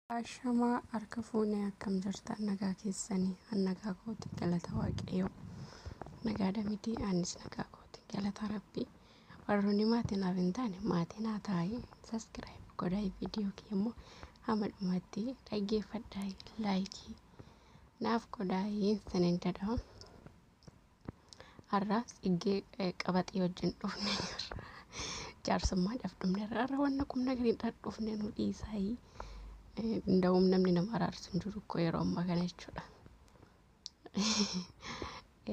Ashamaa harka fuunee akkam jirtan nagaa keessanii an nagaa kooti galata waaqayyoo nagaadha miti anis nagaa kooti galata rabbii warroonni maatii naaf hin taane maatii naa taa'ee saskiraayib godhaa viidiyoo kiyya immoo hamma dhumaatti dhaggeeffadhaa laayikii naaf godhaa sinin jedha har'a tsiggee qabaxii wajjin dhufne jaarsummaadhaaf dhufne har'a wanna qubna gariin dhufne nu dhiisaayii Nda'uum namni nama araarsu hin jiru koo yeroo ammaa kana jechuudha.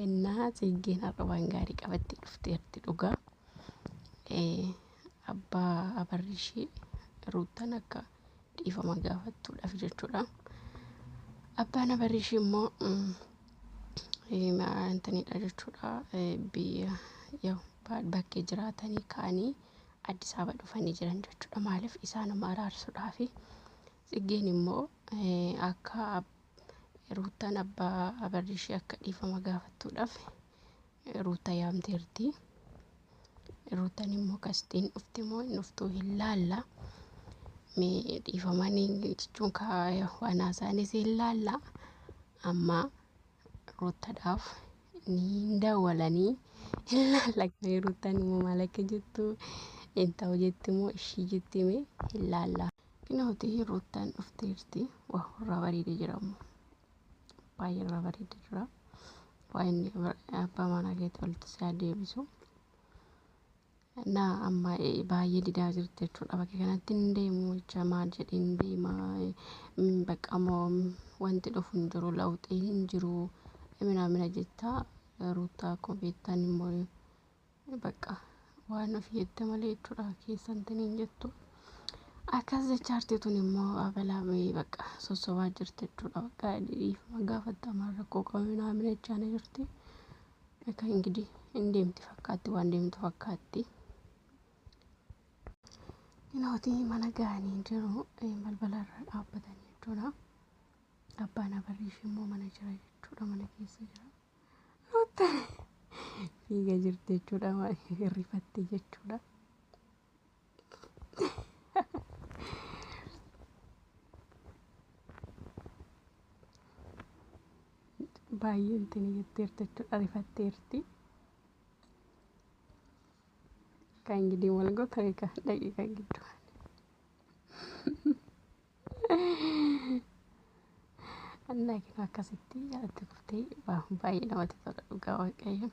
Ennaa tsiggeen har'a waan gaarii qabattee dhufteerti dhugaa. Abbaa abarri ishee ruuttan akka dhiifama gaafattuudhaaf jechuudha. Abbaan abarri ishee immoo intanidha jechuudha. Biyya bakkee jiraatanii ka'anii Addis Ababa dhufanii jiran jechuudha. Maaliif isaanuma araarsuudhaafi. Tsiggeen immoo akka Ruuttaan abbaa abarri ishee akka dhiifama gaafattuudhaaf Ruuttaa yaamteerti. Ruuttaan immoo kastiin dhufti moo hin dhuftuu hin laalla. Mee dhiifamanii jechuun waan haasa'anis hin laalla. Amma Ruuttadhaaf ni dawwalanii hin laalla. Mee Ruuttaan immoo maal akka jettu hin ta'u jetti moo ishii jetti mee hin laalla. Kinooti Ruuttaan dhufteerti. Waa irraa bareedee jira immoo. Baay'ee irraa bareedee jira. Waa inni abbaa manaa keetti walitti si haa deebisu. Na amma baay'ee didaa jirti jechuudha. Bakka kanatti hin deemu jecha maal jedhee hin deema. Bakka moo wanti dhufu hin jiru lawuxiin hin jiru. Minaamina jetta Ruuttaa akkuma beektan immoo bakka waan ofii jette malee jechuudha keessan tiniin jettu. Akkas jecha arti tun immoo abalaa bakka sossobaa jirti jechuudha. Bakka dhiifama gaafattamaa rakkoo qabu minaamina jechaa jirti. Akka ingidi hin deemti fakkaatti waan deemtu fakkaatti. Inootii mana ga'anii jiru balbala irra dhaabbatanii jechuudha. Abbaan abarrii ishee immoo mana jira jechuudha mana keessa jira. Ruuttaan fiiga jirti jechuudha rifatte jechuudha. Baay'ee intini jetteerti jechuudha rifatteerti. Kan gidiin wal goota egaa daqiiqaa gidduu. Annaa kinu akkasitti jalatti kuftee baay'ee namatti tola dhugaa waaqayyo.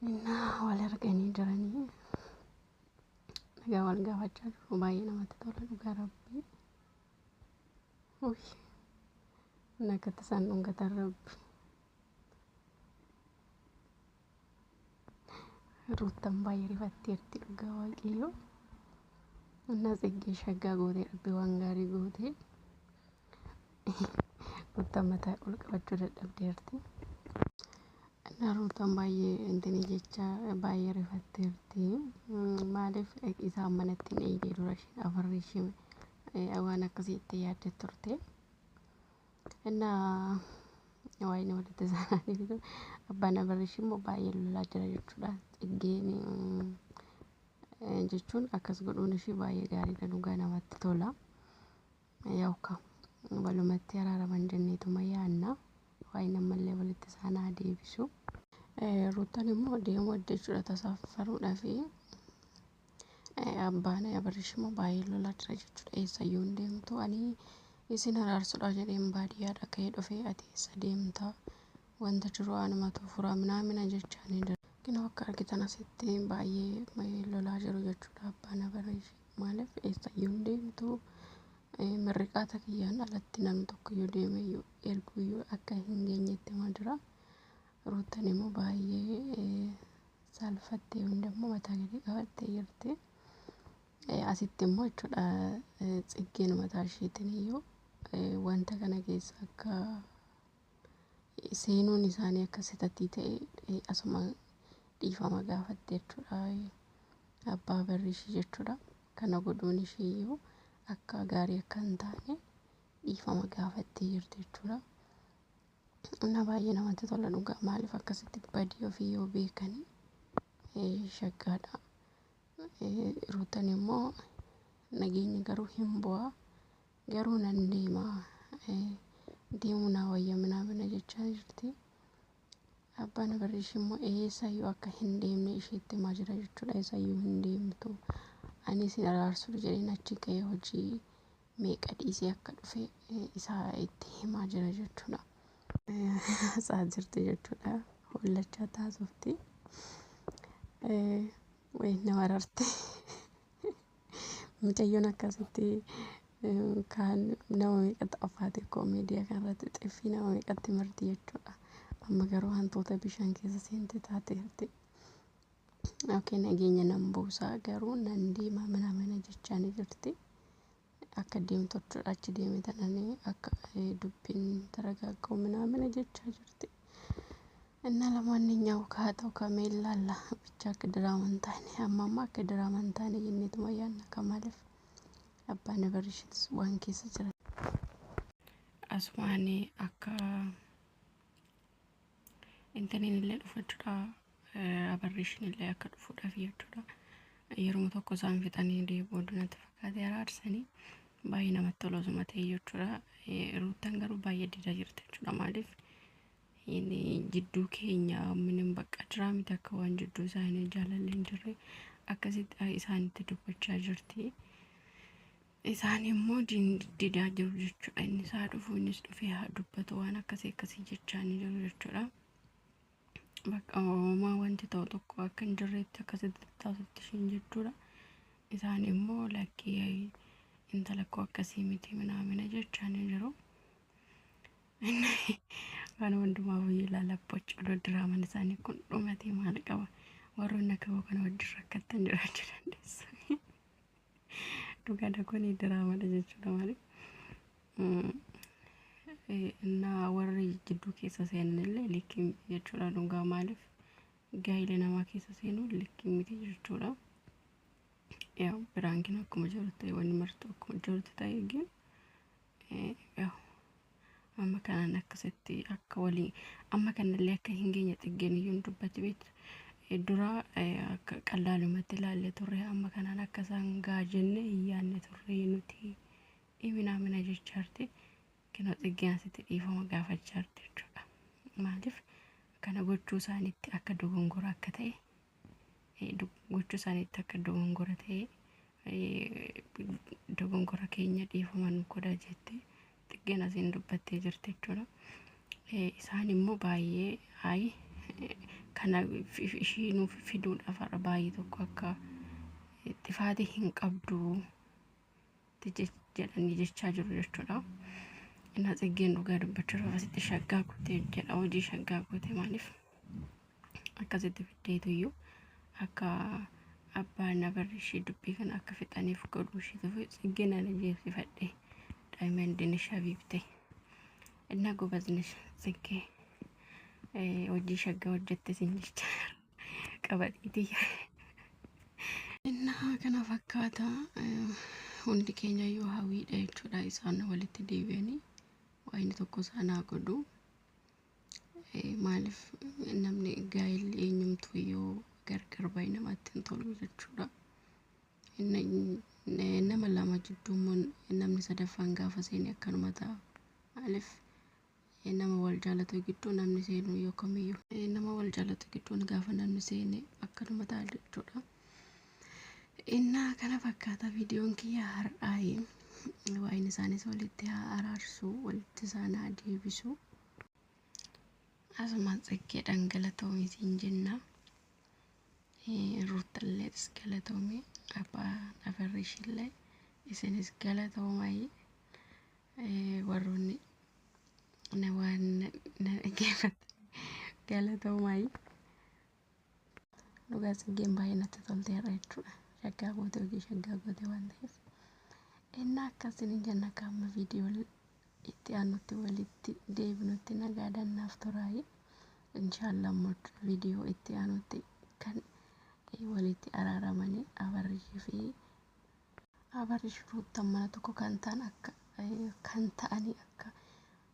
Innaa wal arganii jiranii nagaa wal gaafachaa jiru baay'ee namatti tola dhugaa rabbii. Uy inni akkatti isaan dhungatan rabbi. Ruuttan baay'ee rifatteerti dhugaa waaqayyoo. Innaa tsiggee shaggaa gootee rabbi waan gaarii gootee. Ruuttan mataa ol qabachuu dadhabdeerti. Innaa Ruutaan baay'ee intini jecha baay'ee rifatteerti. Maaliif isaan manatti hin eegne dura isheen afarri ishee waan akkasii itti yaadde turte. Innaa waa'ee walitti isaanii abbaan abarri ishee immoo baay'ee lolaa jira jechuudha. Xiggeen jechuun akkas godhuun ishee baay'ee gaariidha dhugaa namatti tola. Yaw ka walumatti araaraman jenneetuma yaanna. Waaqni ammallee walitti isaan haa deebisu. Ruuttan immoo deemuu adda jechuudha tasaafaruudhaaf abbaan Abarrish immoo baay'ee lolaa jira jechuudha. Eessayyuu hin deemtu ani isin araarsuudha jedheen baadiyyaadha ka'ee dhufee ati eessa deemta wanta jiru anumatu fura minaamina jechaanii jira. Kinoo akka argitan asitti baay'ee lolaa jiru jechuudha abbaan Abarrish. Maaliif eessayyuu hin deemtu mirriqaata kiyyaan alatti namni tokkoyyuu deemeyyuu erguyyuu akka hin geenyetti himaa jira. Ruuttan immoo baay'ee saalfattee hunda immoo mataa gadi qabattee jirti. Asitti immoo jechuudha tsiggeen mataa isheetiin iyyuu wanta kana keessa akka seenuun isaanii akka sitatii ta'e asuma dhiifama gaafatte jechuudha. Abbaa barri ishii jechuudha. Kana godhuun ishii iyyuu akka gaarii akka hin taane dhiifama gaafattee jirti jechuudha. Na baay'ee namatti tola dhugaa maaliif akkasitti badii ofii yoo beekanii shaggaadha. Ruutan immoo nageenyi garuu hin bu'aa. Garuu nan deema deemuu naa wayya minaamina jechaa jirti. Abbaan Abarrish immoo eessayyuu akka hin deemne isheetti himaa jira jechuudha. Eessayyuu hin deemtu. Ani isin araarsuuf jedheen achi ka'ee hojii meeqa dhiisee akka dhufe isaa itti himaa jira jechuudha. Haasaa jirti jechuudha. Hollachaa taasofti. Wayi nama rarte. Mucayyoon akkasitti kaan nama meeqatti afaate koomeediyaa kanarratti xiffii nama meeqatti marti jechuudha. Amma garuu hantuuta bishaan keessa seente taateerti. Okay, nageenya nan buusaa garuu nan deema mana mana jechaa ni jirti. Akka deemtu jechuudha achi deeme tananii akka dubbiin taragaaga'u minaamina jechaa jirti. እና ለማንኛው ከሀተው ከሜላላ ብቻ akka diraamaa hin taane amma amma akka diraamaa hin taane jenneetuma yaadna kamaaliif abbaan Abarrishitis waan keessa jira. Asumaan akka intaniin illee dhufu jechuudha. Abarrishin illee akka dhufuudhaaf jechuudha. Yeroo tokko isaan fixanii deebi'uu natti fakkaate araarsanii baay'ee namatti tola osuma ta'e jechuudha. Ruuttaan garuu baay'ee didaa jirti jechuudha. Maaliif inni jidduu keenya minim bakka jiraa miti akka waan jidduu isaanii jaalalli hin jirre akkasitti isaanitti dubbachaa jirti. Isaan immoo didaa jiru jechuudha. Inni isaa dhufu innis dhufee haa dubbatu waan akkasii akkasii jechaa ni jiru jechuudha. Bakka homaa wanti ta'u tokko akka hin jirretti akkasitti taasifti ishiin jechuudha. Isaan immoo lakkii intala koo akkasii miti minaamina jechaa ni jiru. Waan hundumaa ilaala boccolo diraamaan isaanii kun dhumatee maal qaba? Warroonni akka koo kana wajjin rakkattan jiraachuu dandeessu. Dhugaadha kun diraamadha jechuudha malee. Innaa warri jidduu keessa seenan illee likkii miti jechuudha dhugaa maaliif gaa'ela namaa keessa seenuun likkii miti jechuudha. Yaa biraankiin akkuma jiru ta'e wanni martuu akkuma jirutti ta'e gin yaa amma kanaan akkasitti akka walii amma kanallee akka hin geenye xiggeen iyyuu dubbatti beektu. Dura akka qallaalumatti ilaalle turre amma kanaan akka isaan gaa jenne hin yaadne turre nuti minaamina jechaarti. Kinoo xiggeen asitti dhiifama gaafachaarti jechuudha. Maaliif kana gochuu isaaniitti akka dogongora akka ta'e gochuu isaaniitti akka dogongora ta'e dogongora keenya dhiifama nu godha jette xiggeen asiin dubbattee jirti jechuudha. Isaan immoo baay'ee hayi kana ishii nuuf fiduudhaaf har'a baay'ee tokko akka xifaatii hin qabdu jedhanii jechaa jiru jechuudha. Innaa xiggeen dhugaa dubbachuudhaaf asitti shaggaa gootee jedha hojii shaggaa goote maaliif akkasitti fiddeetu iyyuu akka abbaan abarri ishii dubbii kana akka fixaniif godhuu ishiituuf xiggeen ana jeesifadhe daayimandin shabiibte. Innaa gobazni xiggee hojii shaggaa hojjette sin jecha qabadhiitii. Innaa kana fakkaata hundi keenya iyyuu hawwiidha jechuudha isaan walitti deebi'anii waa inni tokko isaan haa godhu. Maaliif namni gaa'elli eenyumtuu iyyuu gargar baay'ee namatti hin tolu jechuudha. Nama lama jidduu immoo namni sadaffaan gaafa seene akkanuma ta'a. Maaliif nama wal jaalatu gidduu namni seenu yoo kamiyyuu nama wal jaalatu gidduun gaafa namni seene akkanuma ta'a jechuudha. Innaa kana fakkaata viidiyoon kiyya har'aayi. Waa'een isaanis walitti haa araarsu, walitti isaan haa deebisu. Asumaan tsaggeedhaan galatoomi siin jenna. Ruuttallees galatoomi, abbaan afarrishillee isinis galatoomayi. Warroonni na waan na dhaggeeffatan galatoomayi. Dhugaa tsiggeen baay'ee natti tolteera jechuudha. Shaggaa goote hojii shaggaa goote waan ta'eef. Innaa akkasiin jenna qaama viidiyoo itti aanutti walitti deebinutti nagaadhaan naaf turaayi. Inshaallah immoo viidiyoo itti aanutti kan walitti araaramanii abarrishii fi abarrish ruuttan mana tokko kan ta'an akka kan ta'anii akka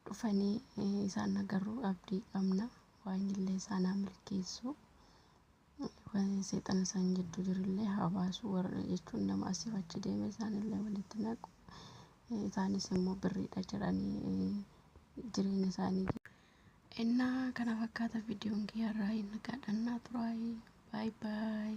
dhufanii isaan agarru abdii qabna. Waaqni isaan haa milkeessu. Seexana isaan jidduu jirullee haa baasu warra jechuun nama asiif achi deeme isaanillee walitti naqu. Isaanis immoo birriidha jedhanii jireenya isaanii. Innaa kana fakkaata viidiyoon kiyya irraa hin nagaadhannaa turaa. Baay baay.